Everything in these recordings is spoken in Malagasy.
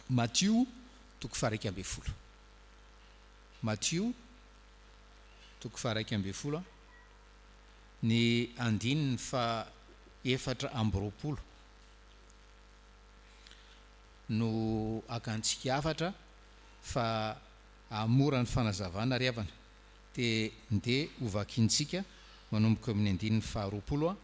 Matio toko faha-11. Matio toko faha-11, ny andininy faha 24 no hakantsika hafatra fa hahamora ny fanazavana ry havana dia ndeha hovakintsika manomboka eo amin'ny andininy faha 20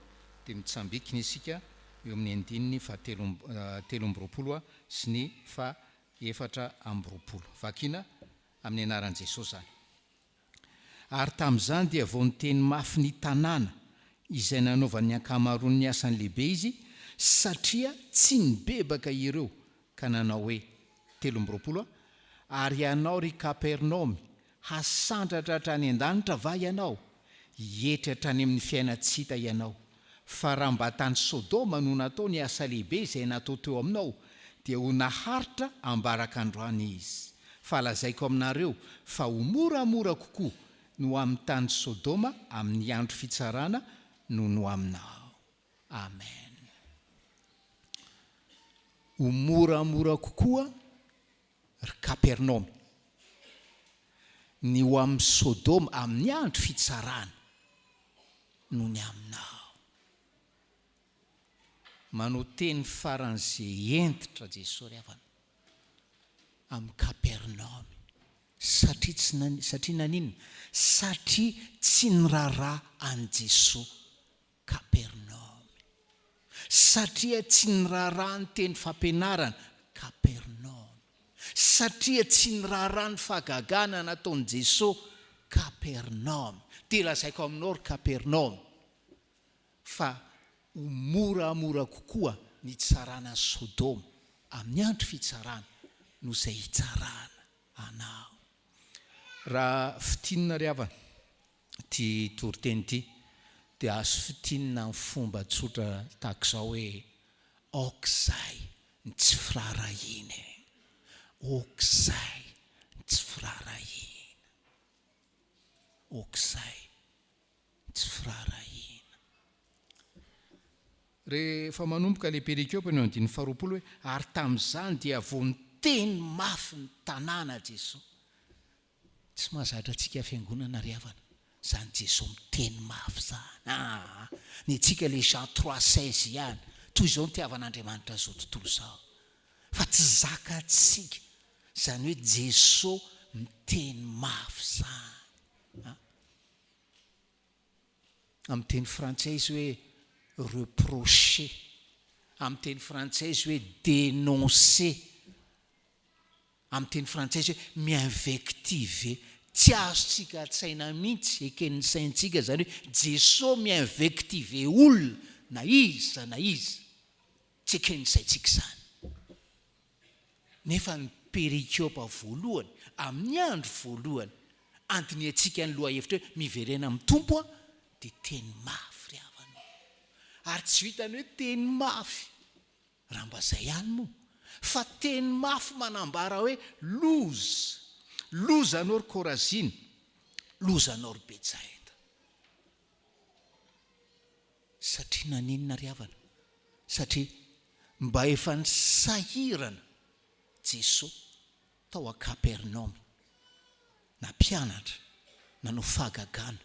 dia mitsambikina isika eo amin'ny andininy faha 23 sy ny faha 24. Vakina amin'ny anaran'i Jesosy izany. Ary tamin'izany dia vao niteny mafy ny tanàna izay nanaovany ny ankamaroan'ny asany lehibe izy, satria tsy nibebaka ireo, ka nanao hoe, 23 Ary ianao, ry Kapernaomy, hasandratra hatrany an-danitra va ianao? Hietry hatrany amin'ny fiainan-tsy hita ianao. Fa raha mba tany Sodoma no natao ny asa lehibe izay natao teo aminao, dia ho naharitra ambaraka androany izy. Fa lazaiko aminareo fa ho moramora kokoa ny ho amin'ny tany Sodoma amin'ny andro fitsarana noho ny ho aminao. Amen. Ho moramora kokoa, ry Kapernaomy, ny ho amin'i Sodoma amin'ny andro fitsarana noho ny aminao. Manao teny faran'izay hentitra Jesoa ry havana amin'i Kapernaomy. Satria tsy nani, satria naninona? Satria tsy niraharaha an'i Jesoa Kapernaomy. Satria tsy niraharaha ny teny fampianarana, Kapernaomy. Satria tsy niraharaha ny fahagagana nataon'i Jesoa, Kapernaomy. Dia lazaiko aminao ry Kapernaomy, fa ho moramora kokoa ny hitsarana an'i Sodoma amin'ny andro fitsarana noho izay hitsarana anao. Raha fintinina ry havana, Ity toriteny ity dia azo fintinina amin'ny fomba tsotra tahaka izao hoe, Aoka izay ny tsy firaharahiana e! Aoka izay ny tsy firaharahiana. Aoka izay ny tsy firaharahiana. Rehefa manomboka ilay perikopa ny andininy faharoapolo hoe, Ary tamin'izany dia vao niteny mafy ny tanàna Jesoa. Tsy mahazatra antsika fiangonana ry havana zany Jesoa miteny mafy zany aa! Ny antsika le Jean 3,16 ihany, toy izao nitiavan'Andriamanitra an'izao tontolo izao fa tsy zakantsika zany hoe Jesoa miteny mafy zany a! Amin'ny teny frantsay izy hoe reprocher, amin'ny teny frantsay izy hoe dénoncer. Amin'ny teny frantsay izy hoe mi-invectiver. Tsy azontsika an-tsaina mihitsy, eken'ny saintsika izany hoe Jesoa mi-invectiver olona na iza na iza. Tsy eken'ny saintsika izany. Nefa ny perikopa voalohany, amin'ny andro voalohany, andinihantsika ny lohahevitra hoe miverena amin'ny Tompo an, dia teny mafy ry havana o. Ary tsy vitan'ny hoe teny mafy, Raha mba zay ihany moa. Fa teny mafy manambara hoe loza! Loza anao ry Korazina! Loza anao ry Betsaida! Satria naninona ry havana? Satria mba efa nisahirana Jesoa tao a Kapernaomy, nampianatra, nanao fahagagana,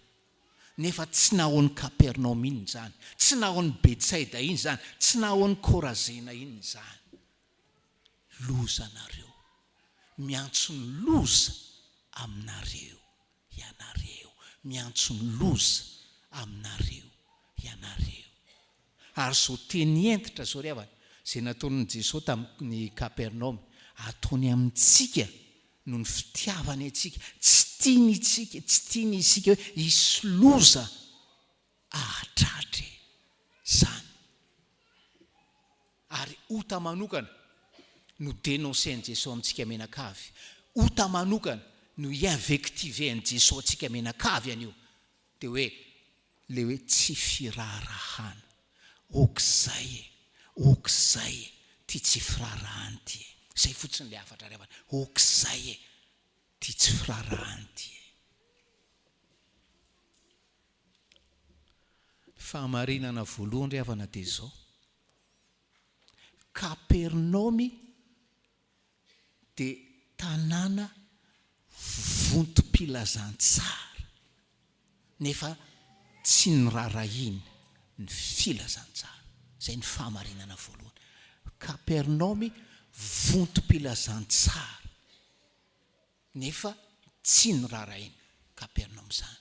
nefa tsy nahoan'i Kapernaomy iny izany, tsy nahoan'i Betsaida iny izany, tsy nahoan'i Korazina iny izany. Loza anareo! Miantso ny loza aminareo ianareo, miantso ny loza aminareo ianareo. Ary izao teny hentitra izao ry havana, izay nataon'i Jesoa tamin'i Kapernaomy, ataony amintsika noho ny fitiavany antsika, tsy tiany isika, tsy tiany isika hoe hisy loza hahatratra e! Izany. Ary ota manokana no denoncer-n'i Jesoa amintsika mianakavy, ota manokana no i-invectiver-n'i Jesoa antsika mianakavy anio, dia hoe le hoe tsy firaharahana. Ok zay e! Ok zay e! Ty tsy firaharahana ty e! Zay fotsiny le hafatra ry havana. Ok zay e! Ty tsy firaharahana ty e! Fahamarinana voalohany ry havana dia izao, Kapernaomy. dia tanàna vontom-pilazantsara nefa tsy niraharahiany ny filazantsara. Izay ny fahamarinana voalohany. Kapernaomy vontom-pilazantsara nefa tsy niraharahiany Kapernaomy izany.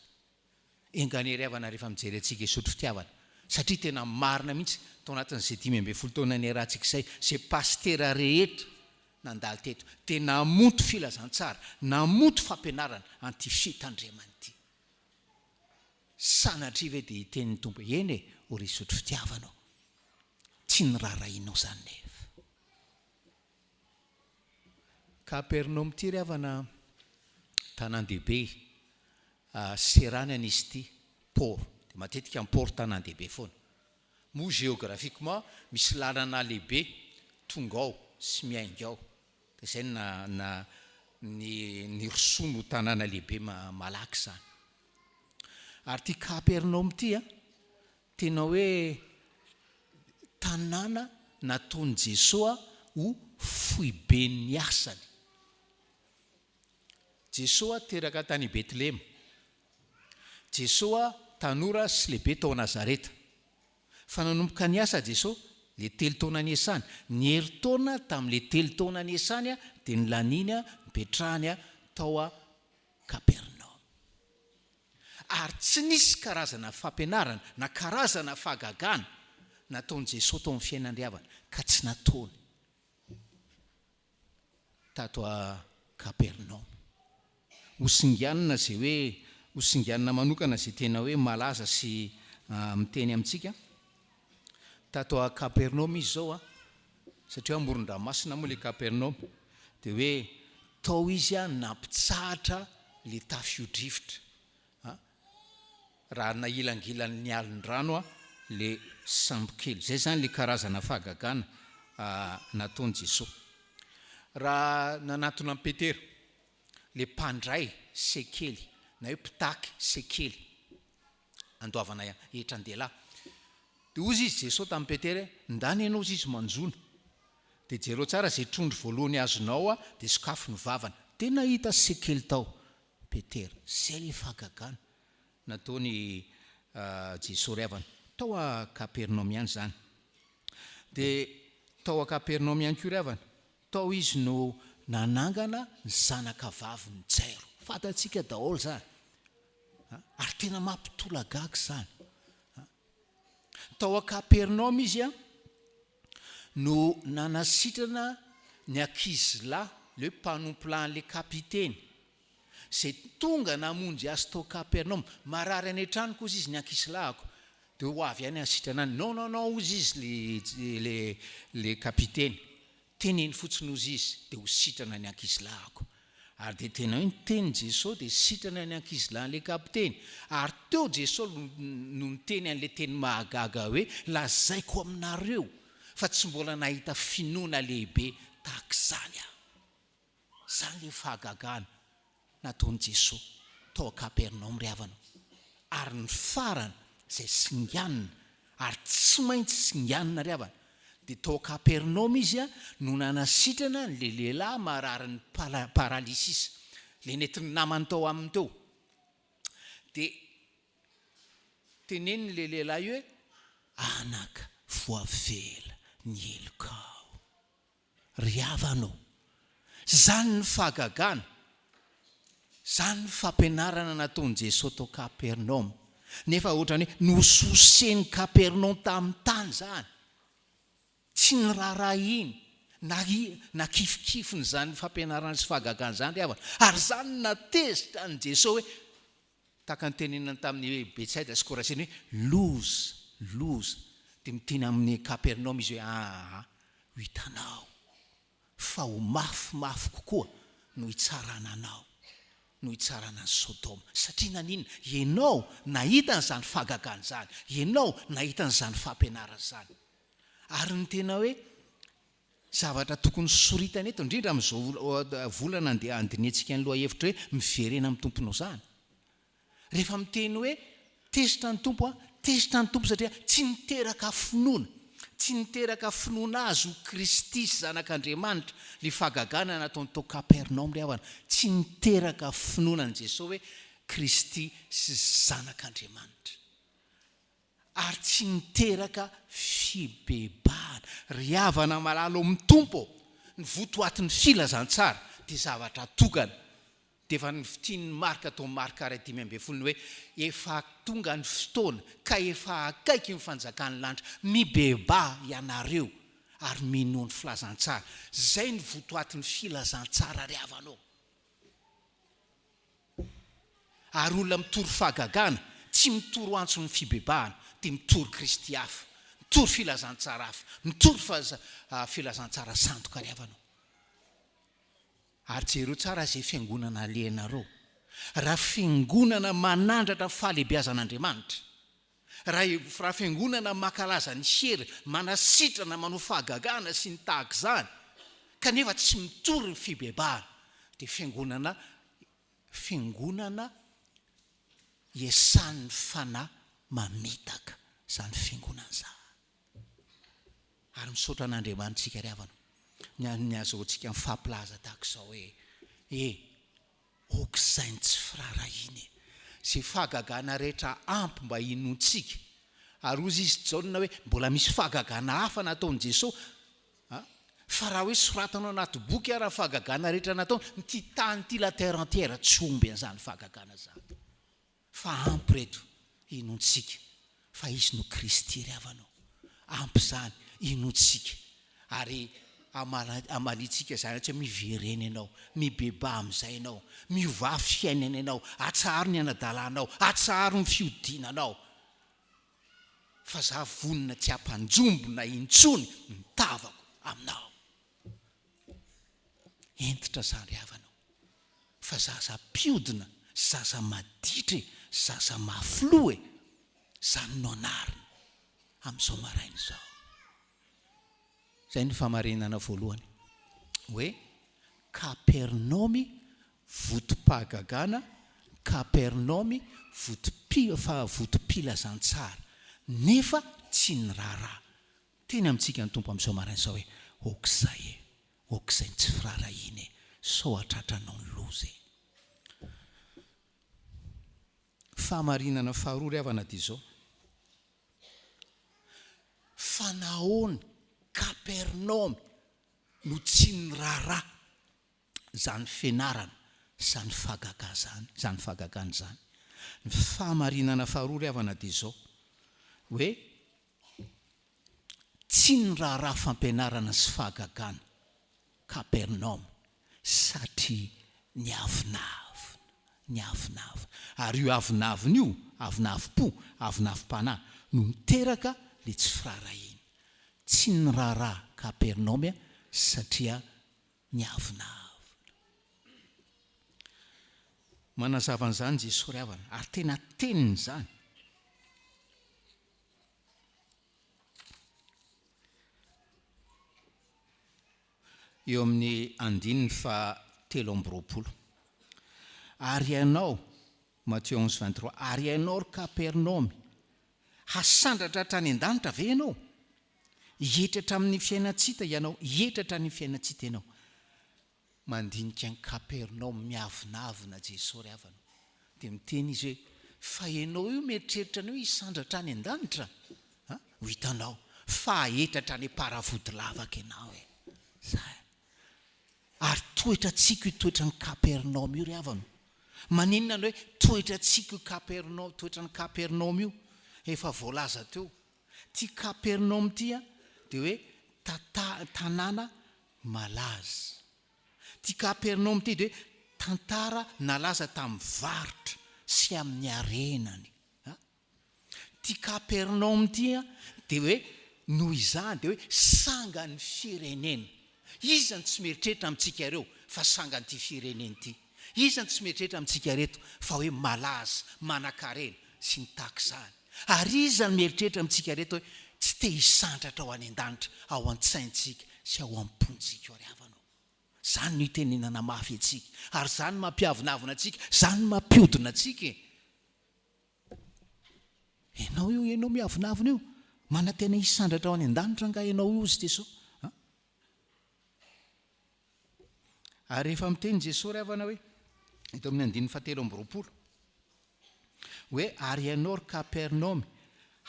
Enga anie ry havana rehefa mijery antsika hisotro fitiavana satria tena marina mihitsy tao anatin'izay 15 taona niarahantsika izay, izay pasitera rehetra nandalo teto dia namonto filazantsara, namonto fampianarana an'ity fitandremana ity. Sanatria ve dia hiteny ny Tompo hoe eny e, o ry hisotro fitiavana o! Tsy niraharahianao izany nefa. Kapernaomy ity ry havana tanàn-dehibe seranana izy ity, port, dia matetika ny port tanàn-dehibe foana. Moa géographiquement misy lalana lehibe tonga ao sy miainga ao, dia izay no na na ny nirosoany ho tanàna lehibe malaky izany. Ary ity Kapernaomy ity an, Tena hoe tanàna nataon'i Jesoa ho foiben'ny asany. Jesoa teraka tany Betlehema. Jesoa tanora sy lehibe tao Nazareta. Fa nanomboka niasa Jesoa, le telo taona niasany. Ny herintaona tamin'le telo taona niasany dia nolaniany nipetrahany tao Kapernaomy. Ary tsy nisy karazana fampianarana na karazana fahagagana nataon'i Jesoa tao amin'ny fiainan'ny havana ka tsy nataony tato a Kapernaomy. Ho singanina izay hoe ho singanina manokana izay tena hoe malaza sy miteny amintsika. Tato a Kapernaomy izy izao a, satria amoron-dranomasina moa ilay Kapernaomy, dia hoe tao izy a nampitsahatra ilay tafio-drivotra a, raha nahilangilan'ny alin-drano a ilay sambokely. Izay izany ilay karazana fahagagana nataon'i Jesoa. Raha nanatona an'i Petera, ilay mpandray sekely na hoe mpitaky sekely, andoavana hetran-dehilahy. Dia hozy izy Jesoa tamin'i Petera hoe, Ndana ianao hozy izy manjono. Dia jereo tsara izay trondro voalohany azonao dia sokafy ny vavany. Dia nahita sekely tao Petera. Izay ilay fahagagana nataon'i Jesoa ry havana. Tao a Kapernaomy ihany izany. Dia tao a Kapernaomy ihany koa ry havana, tao izy no nanangana ny zanaka vavin'i Jairo. Fantatsika daholo izany. Ary tena mampitolagaga izany. Tao Kapernaomy izy no nanasitrana ny ankizilahy, ilay hoe mpanompolahin'ilay kapiteny, izay tonga namonjy azy tao Kapernaomy. Marary any an-tranoko hozy izy ny ankizilahiko, dia ho avy any hasitrana any. Non, non, non, hozy izy ilay ilay kapiteny. Teneno fotsiny hozy izy dia ho sitrana ny ankizilahiko. Ary dia tena hoe niteny Jeso dia sitrana ny ankizilahin'ilay kapiteny. Ary teo Jeso no niteny an'ilay teny mahagaga hoe, Lazaiko aminareo fa tsy mbola nahita finoana lehibe tahaka izany aho. Izany ilay fahagagana nataon'i Jesoa tao Kapernaomy ry havana o. Ary ny farany izay singanina ary tsy maintsy singanina ry havana dia tao Kapernaomy izy no nanasitrana an'ilay lehilahy mararin'ny paralysis, ilay nentin'ny namany tao aminy teo. Dia tenenin'ilay lehilahy hoe, Anaka, voavela ny helokao. Ry havana ô! Izany ny fahagagana, izany ny fampianarana nataon'i Jesoa tao Kapernaomy. Nefa ohatran'ny hoe nososen'i Kapernaomy tamin'ny tany izany. Tsy niraharahiany, na nakifikifiny izany fampianarana sy fahagagana izany ry havana. Ary izany no nahatezitra an'i Jesoa hoe, Tahaka ny tenenany tamin'i Betsaida sy Korazina hoe, Loza! Loza! Dia miteny amin'i Kapernaomy izy hoe, Aa! Ho hitanao fa ho mafimafy kokoa no hitsarana anao no hitsarana an'i Sodoma. Satria naninona? Ianao nahita an'izany fahagagana izany. Ianao nahita an'izany fampianarana izany. Ary ny tena hoe Zavatra tokony soritana eto, indrindra amin'izao volana andeha handinihantsika ny lohahevitra hoe miverena amin'ny Tomponao izany. Rehefa miteny hoe tezitra ny Tompo aho, tezitra ny Tompo satria tsy niteraka finoana, Tsy niteraka finoana azy ho Kristy sy Zanak'Andriamanitra ilay fahagagana nataony tao Kapernaomy ry havana. Tsy niteraka finoana an'i Jesoa hoe Kristy sy Zanak'Andriamanitra. Ary tsy niteraka fibebahana. Ry havana malala ao amin'ny Tompo ô, ny votoatin'ny filazantsara dia zavatra tokana, Dia efa nofintinin'i Marka tao Marka iray 15 ny hoe, Efa tonga ny fotoana, ka efa akaiky ny fanjakan'ny lanitra, mibebaha ianareo ary minoa ny filazantsara. Izay no votoatin'ny filazantsara ry havana ô! Ary olona mitory fahagagana, tsy mitory antson'ny fibebahana, dia mitory Kristy hafa, mitory filazantsara hafa, mitory filazantsara sandoka ry havana ô! Ary jereo tsara izay fiangonana alehanareo. Raha fiangonana manandratra fahalehibiazan'Andriamanitra, raha raha fiangonana mankalaza ny hery, manasitrana, manao fahagagana sy ny tahaka izany, kanefa tsy mitory ny fibebahana, dia fiangonana fiangonana iasan'ny fanahy mamitaka izany fiangonana izany. Ary misaotra an'Andriamanitsika ry havana ny amin'ny azahoantsika mifampilaza tahaka izao hoe, e, aok'izay ny tsy firaharahiana e! Izay fahagagana rehetra ampy mba hinoantsika. Ary hozy izy Jaona hoe, mbola misy fahagagana hafa nataon'i Jesoa, a, fa raha hoe soratana ao anaty boky ara ny fahagagana rehetra nataony, ity tany ity, la terre entière, tsy omby an'izany fahagagana izany. Fa ampy reto inoantsika fa Izy no Kristy ry havana ô. Ampy izany inoantsika ary amaliantsika izany hoe miverena ianao, mibebaha amin'izay ianao, miovà fiainana ianao, atsaharo ny anadalanao, atsaharo ny fiodinanao fa za vonona tsy hampanjombona intsony ny tavako aminao. Hentitra izany ry havana o! Fa zaza mpiodina, zaza maditra e, zaza mafy loha e! Izany no anarina amin'izao maraina izao. Izay no fahamarinana voalohany hoe Kapernaomy votom-pahagagana, Kapernaomy votom-pi- fa votom-pilazantsara, nefa tsy niraharaha. Miteny amintsika ny Tompo amin'izao maraina izao hoe, Aok'izay e! Aok'izay ny tsy firaharahiana e! Sao hahatratranao ny loza e! Fahamarinana faharoa ry havana dia izao, Fa nahoana Kapernaomy no tsy niraharaha izany fianarana, izany fahagagazana, izany fahagagana izany? Ny fahamarinana faharoa ry havana dia izao, hoe Tsy niraharaha fampianarana sy fahagagana Kapernaomy satria niavonavona, niavonavona. Ary io avonavona io, avonavom-po, avonavom-panahy, no niteraka ilay tsy firaharahiana. Tsy niraharaha Kapernaomy satria niavonavona. Manazava an'izany Jesoa ry havana, ary tena teniny izany. Eo amin'ny andininy faha 23. Ary ianao, Matthieu 11, 23, ary ianao ry Kapernaomy, hasandratra hatrany an-danitra ve ianao? Hihetra hatramin'ny fiainan-tsy hita ianao, hihetra hatrany amin'ny fiainan-tsy hita ianao. Mandinika an'i Kapernaomy miavonavona Jesoa ry havana. Dia miteny Izy hoe, Fa ianao io mieritreritra ny hoe hisandratra any an-danitra? A? Ho hitanao fa hahetra hatrany am-paravodolavaka ianao e! Zay. Ary toetrantsika io toetran'i Kapernaomy io ry havana. Maninona ny hoe toetrantsika io Kapernaomy, toetran'i Kapernaomy io? Efa voalaza teo. Ity Kapernaomy ity an, dia hoe tata, tanàna malaza. Ity Kapernaomy ity dia hoe tantara nalaza tamin'ny varotra sy amin'ny harenany. Ity Kapernaomy ity dia hoe noho izany dia hoe sangan'ny firenena. Iza no tsy mieritreritra amintsika ireo fa sangan'ity firenena ity? Iza no tsy mieritreritra amintsika ireto fa hoe malaza, manankarena sy ny tahaka izany? Ary iza no mieritreritra amintsika ireto hoe tsy te hisandratra ho any an-danitra ao an-tsaintsika sy ao am-pontsika io ry havana ô? Izany no itenenana mafy antsika, ary izany no mampiavonavona antsika, izany no mampiodina antsika e! Ianao io, ianao miavonavona io. Manantena hisandratra ho any an-danitra angaha ianao io, hozy Jesoa a? Ary rehefa miteny Jesoa ry havana hoe, eto amin'ny andininy fahatelo amby 20, hoe ary ianao ry Kapernaomy,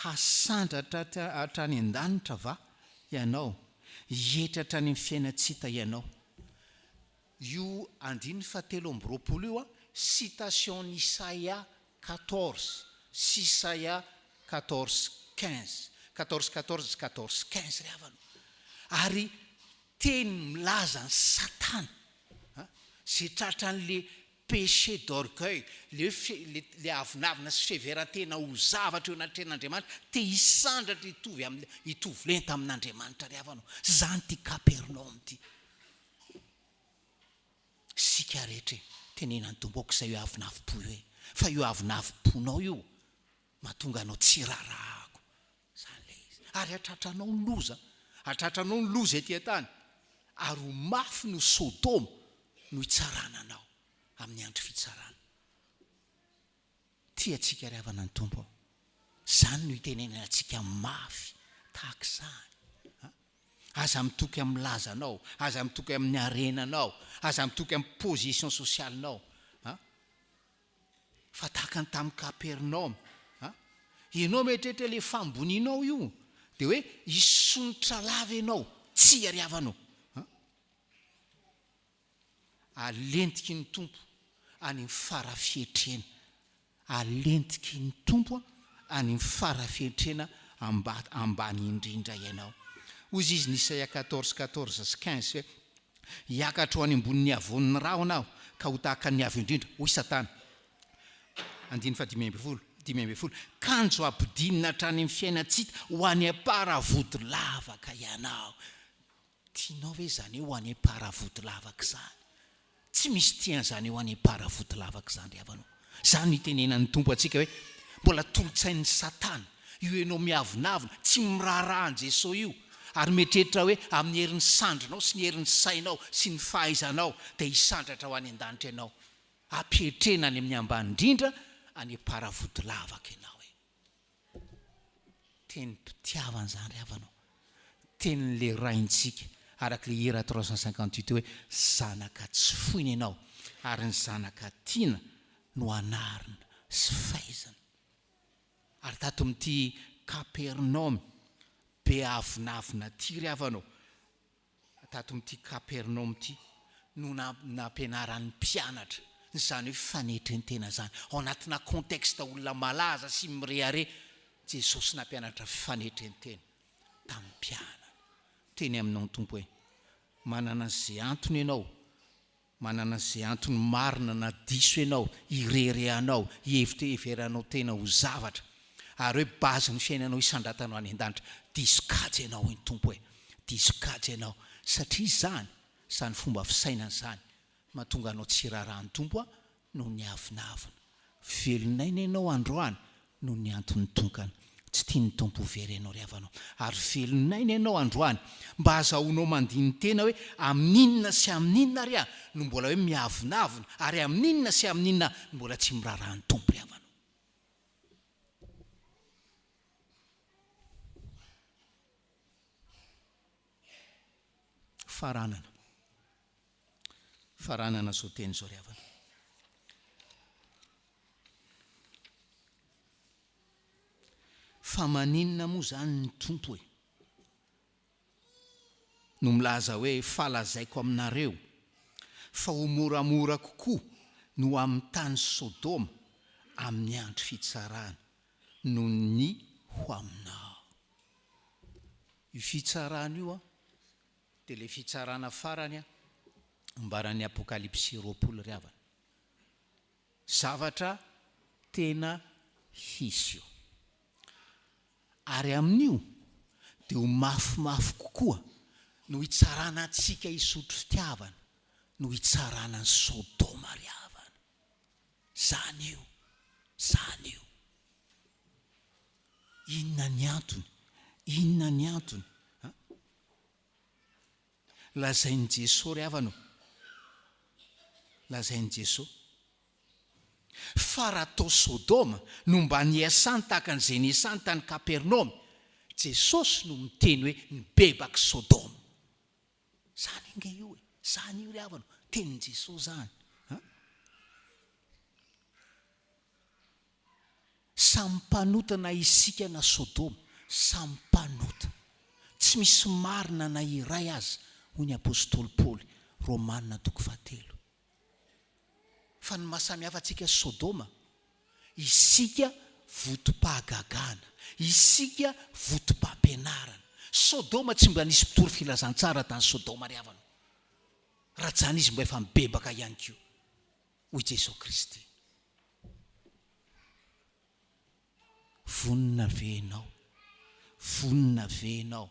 hasandratra hatrany an-danitra va ianao? Hihetra hatrany amin'ny fiainan-tsy hita ianao. Io andininy fahatelo amby 20 io, citation-n'i Isaia 14 sy Isaia 14 15, 14 14 sy 14 15 ry havana. Ary teny milaza an'i Satana, izay tratran'le péché d'orgueil, le hoe fe, le, le avonavona sy fiheveran-tena ho zavatra eo anatrehan'Andriamanitra, te hisandratra hitovy amin'ny, hitovy lenta amin'Andriamanitra ry havana ô. Izany ity Kapernaomy ity. Isika rehetra e, tenenan'ny Tompo aoka izay io avonavom-po io e, fa io avonavom-ponao io mahatonga anao tsy hirarahako. Izany ilay izy. Ary hahatratranao ny loza, hahatratranao ny loza ety an-tany, ary ho mafy noho Sodoma no hitsarana anao amin'ny andro fitsarana. Tia antsika ry havana ny Tompo. Izany no itenenany antsika mafy tahaka izany. Aza mitoky amin'ny lazanao, aza mitoky amin'ny harenanao, aza mitoky amin'ny position socialinao. Fa tahaka ny tamin'i Kapernaomy. Ianao mieritreritra ilay fahambonianao io dia hoe hisonitra lava ianao. Tsia ry havana ô. Alentiky ny Tompo any amin'ny fara-fietrena. Alentiky ny Tompo any amin'ny fara-fietrena ambany indrindra ianao. Hoy izy ny Isaia 14, 14 sy 15 hoe, Hiakatra ho any ambonin'ny havoan'ny rahona aho, ka ho tahaka ny Avo Indrindra, hoy Satana. Andininy fahadimy ambin'ny folo, 15, Kanjo hampidinina hatrany amin'ny fiainan-tsy hita ho any am-paravody lavaka ianao. Tianao ve izany hoe ho any am-paravody lavaka izany? Tsy misy tia an'izany ho any am-paravody lavaka izany ry havana ô. Izany no itenenan'ny Tompo antsika hoe mbola tolo-tsain'i Satana io ianao miavonavona, tsy miraharaha an'i Jesoa io ary mieritreritra hoe amin'ny herin'ny sandrinao sy ny herin'ny sainao sy ny fahaizanao dia hisandratra ho any an-danitra ianao. Ampietrena any amin'ny ambany indrindra any am-paravody lavaka ianao e. Tenim-pitiavana izany ry havana ô. Tenin'ilay Raintsika, araka ilay hira 358 hoe, Zanaka tsy foiny ianao, ary ny zanaka tiana no anarina sy faizina. Ary tato amin'ity Kapernaomy be avonavona ity ry havana ô, tato amin'ity Kapernaomy ity no nampianaran'ny mpianatra izany hoe fanetren-tena izany. Ao anatina contexte olona malaza sy mirehareha, Jesosy nampianatra fanetren-tena tamin'ny mpianany. Miteny aminao ny Tompo hoe, manana izay antony ianao Manana izay antony marina na diso ianao hireharehanao, hihevitra hiheveranao tena ho zavatra, ary hoe base ny fiainanao hisandratanao any an-danitra. Diso kajy ianao hoy ny Tompo e! Diso kajy ianao satria izany, izany fomba fisainana izany mahatonga anao tsy hiraharaha ny Tompo noho ny avonavona. Velon'aina ianao androany noho ny antony tokana. Tsy tian'ny Tompo ho very ianao ry havana ô. Ary velon'aina ianao androany mba hazahoanao mandini-tena hoe amin'inona sy amin'inona ary aho no mbola hoe miavonavona ary amin'inona sy amin'inona aho no mbola tsy miraharaha ny Tompo ry havana ô. Faranana. Faranana izao teny izao ry havana. Fa maninona moa izany ny Tompo e? No milaza hoe fa lazaiko aminareo fa ho moramora kokoa no amin'ny tany Sodoma amin'ny andro fitsarana noho ny ho aminao. Io fitsarana io an, dia ilay fitsarana farany an, ambaran'ny Apokalypsy 20 ry havana. Zavatra tena hisy io. Ary amin'io dia ho mafimafy kokoa no hitsarana antsika hisotro fitiavana no hitsarana an'i Sodoma ry havana. Izany io. Izany io. Inona ny antony? Inona ny antony? Lazain'i Jesoa ry havana ô, lazain'i Jesoa fa raha tao Sodoma no mba niasany tahaka an'izay niasany tany Kapernaomy, Jesosy no miteny hoe nibebaka Sodoma. Zany ange io e! Zany io ry havana o! Tenin'i Jesosy zany an! Samy mpanota na isika na Sodoma, samy mpanota. Tsy misy marina na iray aza, hoy ny apostoly Paoly, Romana toko fahatelo. Fa ny maha samy hafa antsika sy Sodoma, isika votom-pahagagana, isika votom-pampianarana. Sodoma tsy mba nisy mpitory filazantsara tany Sodoma ry havana o. Raha tsy izany izy mba efa mibebaka ihany koa, hoy Jesoa Kristy. Vonona ve ianao? Vonona ve ianao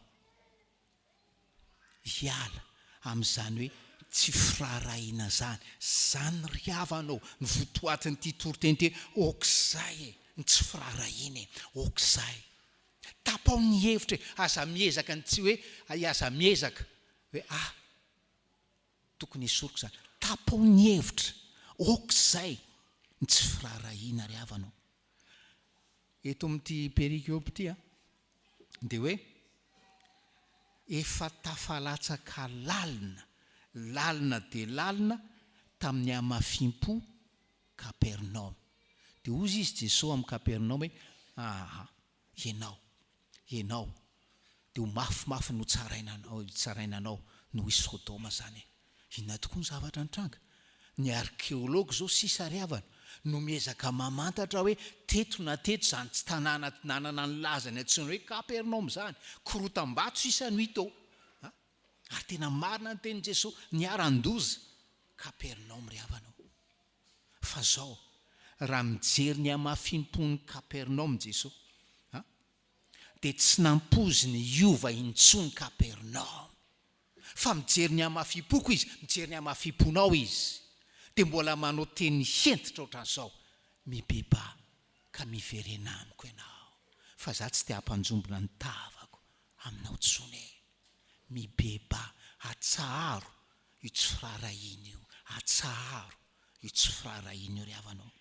hiala amin'izany hoe tsy firaharahiana izany? Izany ry havana ô, ny votoatin'ity toriteny ity, aok'izay e, ny tsy firaharahiana e, aok'izay. Tapaho ny hevitra e, aza miezaka ny tsy hoe, aza miezaka hoe ah, Tokony esoriko izany. Tapaho ny hevitra. Ok izay ny tsy firaharahiana ry havana o. Eto amin'ity perikope ity an, dia hoe efa tafalatsaka lalina, lalina dia lalina tamin'ny hamafim-po Kapernaomy. Dia hozy izy Jesoa amin'i Kapernaomy hoe, Aha, ianao, ianao dia ho mafimafy no tsaraina anao, tsaraina anao noho i Sodoma izany e. Inona tokoa ny zavatra nitranga? Ny arkeology izao sisa ry havana no miezaka mamantatra hoe teto na teto izany tsy tanàna nanana ny lazany antsoina hoe Kapernaomy izany. Korotam-bato sisa no hita ao. A! Ary tena marina ny tenin'i Jesoa, niharan-doza Kapernaomy ry havana o. Fa zao, raha mijery ny hamafim-pon'i Kapernaomy Jesoa, a, dia tsy nampoiziny hiova intsony Kapernaomy. Fa mijery ny hamafim-poko Izy, mijery ny hamafim-ponao Izy, dia mbola manao teny hentitra ohatran'izao, Mibebaha ka miverena amiko ianao, fa za tsy te hampanjombona ny tavako aminao intsony e. Mibebaha, atsaharo io tsy firaharahiana io, atsaharo io tsy firaharahiana io ry havana ô.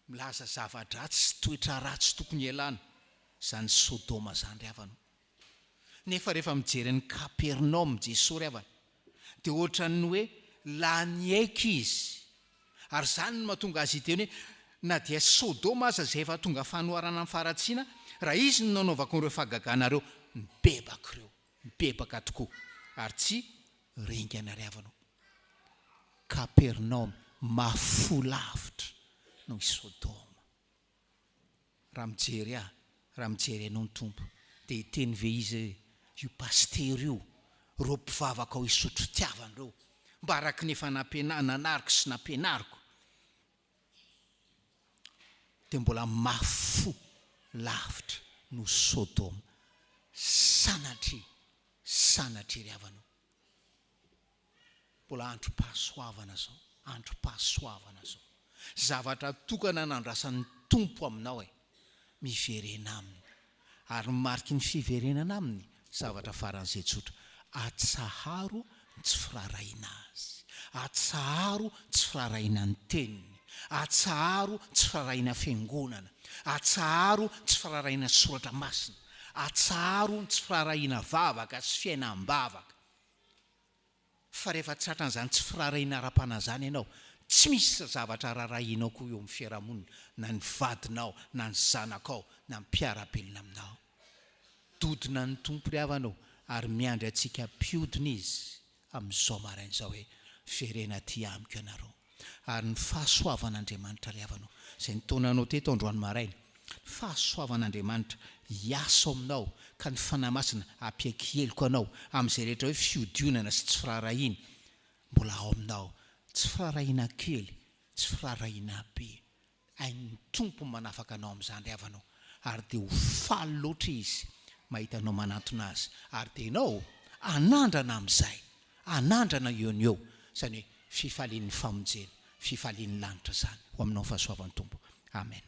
Milaza zava-dratsy sy toetra ratsy tokony hialana izany Sodoma izany ry havana ô. Nefa rehefa mijery an'i Kapernaomy Jesoa ry havana dia ohatran'ny hoe lany aiky izy. Ary izany no mahatonga azy hiteny hoe na dia Sodoma aza izay efa tonga fanoharana amin'ny faharatsiana, raha izy no nanaovako an'ireo fahagagana ireo, mibebaka ireo, mibebaka tokoa, ary tsy ringana ry havana ô. Kapernaomy mafy fo lavitra noho i Sodoma. Raha mijery ahy, raha mijery anao ny Tompo, dia hiteny ve Izy hoe, io pasitera io, ireo mpivavaka ao Isotry fitiavana ireo, mba araka ny efa nampiana, nanariko sy nampianariko, dia mbola mafy fo lavitra noho Sodoma. Sanatria, sanatria ry havana o. Mbola androm-pahasoavana izao, androm-pahasoavana izao. Zavatra tokana nandrasan'ny Tompo aminao e, miverena Aminy. Ary ny mariky ny fiverenana Aminy, zavatra faran'izay tsotra, atsaharo ny tsy firaharahiana Azy, atsaharo ny tsy firaharahiana ny Teniny, atsaharo ny tsy firaharahiana Fiangonana, atsaharo ny tsy firaharahiana Soratra Masina, atsaharo ny tsy firaharahiana vavaka sy fiainam-bavaka. Fa rehefa tratran'izany tsy firaharahiana ara-panahy izany ianao, tsy misy zavatra rarahianao koa eo amin'ny fiarahamonina, na ny vadinao, na ny zanakao, na ny mpiara-belona aminao. Dodona ny Tompo ry havana ô, ary miandry antsika mpiodina Izy amin'izao maraina izao hoe, Verena aty amiko ianareo. Ary ny fahasoavan'Andriamanitra ry havana ô, izay nitaona anao teto androany maraina, ny fahasoavan'Andriamanitra hiasa ao aminao ka ny Fanahy Masina hampiaiky heloka anao amin'izay rehetra hoe fiodionana sy tsy firaharahiana mbola ao aminao, tsy firaharahiana kely, tsy firaharahiana be. Hain'ny Tompo ny manafaka anao amin'izany ry havana ô, ary dia ho faly loatra Izy mahita anao manantona Azy, ary dia ianao hanandrana amin'izay, hanandrana eo no eo, izany hoe fifalian'ny famonjena, fifalian'ny lanitra izany ho aminao ny fahasoavan'ny Tompo. Amen.